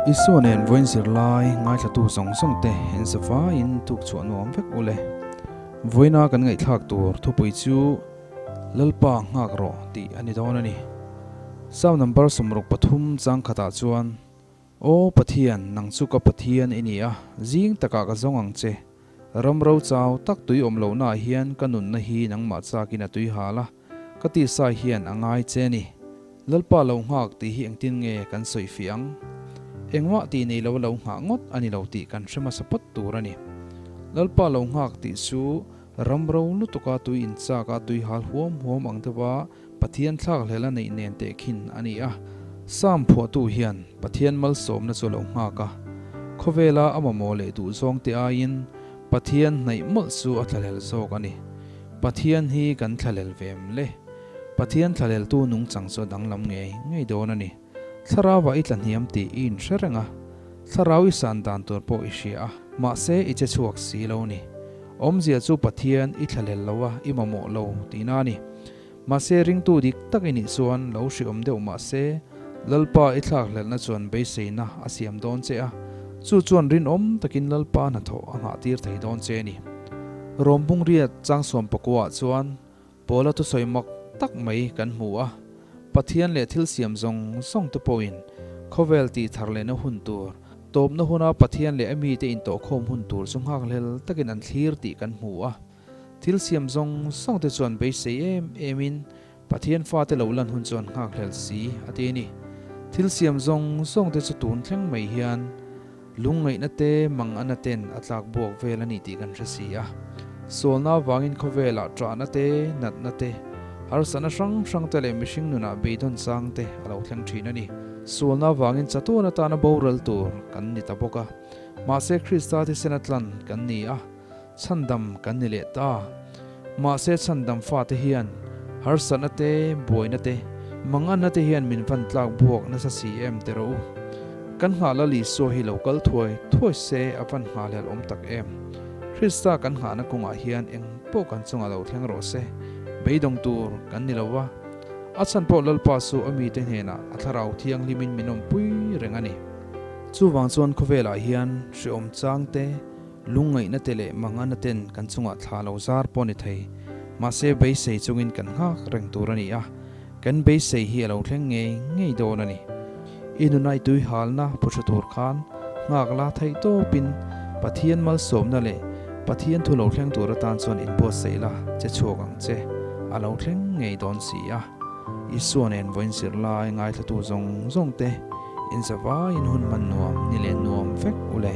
Isua nen vawiin zirlai ngaithlatu zawng zawng te in zavaiin tuk chhuah nuam vek ule. Vawiina kan ngaihthlak tur thupui chu Lalpa nghak rawh tih a ni dawn a ni. Psalm number 63 chang khatah chuan, Aw Pathian, nang chu ka Pathian i ni a, zing takah ka zawng ang che. Ram ro chau tak tui awm lohnaah hian ka nunna hi nangmah chakin a tui hal a, ka tisa hian a ngai che a ni. Lalpa lo nghak tih hi engtin nge kan sawi fiah ang? Engmah tih nei lo lo nghah ngawt a ni lo tih kan hre hmasa phawt tur a ni. Lalpa lo nghak tih chu ram ro lutuka tui inchak a tui hal huam huam ang deuha Pathian thlakhlel a neih nen tehkhin a ni a. Psalm phuahtu hian Pathian malsawmna chu a lo nghak a. Khawvela a mamawh leh duhzawngte aiin Pathian hnaih mawlh chu a thlahlel zawk a ni. Pathian hi kan thlahlel ve em le? Pathian thlaleltu nungchang chu a danglam ngei ngei dawn a ni. Thlarauah i tlahniam tih i inhre reng a, thlarau i san dan tur pawh i hria a, mahse i che chhuak si lo ni. Awmzia chu Pathian i thlalel lo a, i mamawh lo tihna a ni. Mahse ringtu dik tak i nih chuan lo hriawm deuh mahse Lalpa i thlakhlelhna chuan beiseina a siam dawn che a, chu chuan rinawm takin Lalpa hnathawh a nghahtir thei dawn che a ni. Rawm Bungriat Changsawm Pakuaah chuan Paula thusawi mak tak mai kan hmu a, Pathian leh thil siam zawng zawng te pawhin khawvel tih thar lehna hun tur, tawpna huna Pathian leh a mite intawhkhawm hun tur chu nghakhlel takin an thlir tih kan hmu a. Thil siam zawng zawng te chuan beisei em emin Pathian fate lo lan hun chuan nghakhlel si a ti a ni. Thil siam zawng zawng te chu tun thleng mai hian Lungngaihna te mangana ten a tlak buak vel a ni tih kan hre si a. Sualna avangin khawvelah ṭahna te, natna te, harsatna hrang hrang te leh mihring nunah beidawn chang te a lo thleng ṭhin a ni. Sualna avangin chatuan atana boral tur kan ni ta bawk a. Mahse Krista thisena tlan kan ni a. Chhandam kan ni leh ta. Mahse chhandam fate hian harsatna te, buaina te, manganna te hian min van tlak buak nasa si em ti rawh u. Kan nghah Lal Isua hi lo kal thuai thuai se a van nghahhlelh awm tak em. Krista kan nghahna kawngah hian eng pawh kan chungah lo thleng rawh se. Beidawng tur kan ni lo va, a chhan pawh Lalpa chu a mite hnenah a thlarau thianghlimin min awmpui reng a ni. Chuvang chuan khawvelah hian hreawm chang te, Lungngaihna te leh mangana ten kan chungah thla lo zar pawh ni thei. Mahse beisei chungin kan nghak reng tur a ni a, kan beisei hi a lo thleng ngei ngei dawn a ni. I nuna i tuihalna phuhru tur khan nghak la theih tawpin Pathian malsawmna leh Pathian thu lo thleng tur atan chuan inbuatsaih la che chhuak ang che, a lo thleng ngei dawn si a. Isua nen vawiin zirlai ngaithlatu zawng zawng te inzavaiin hun hman nuam ni leh nuam vek u le.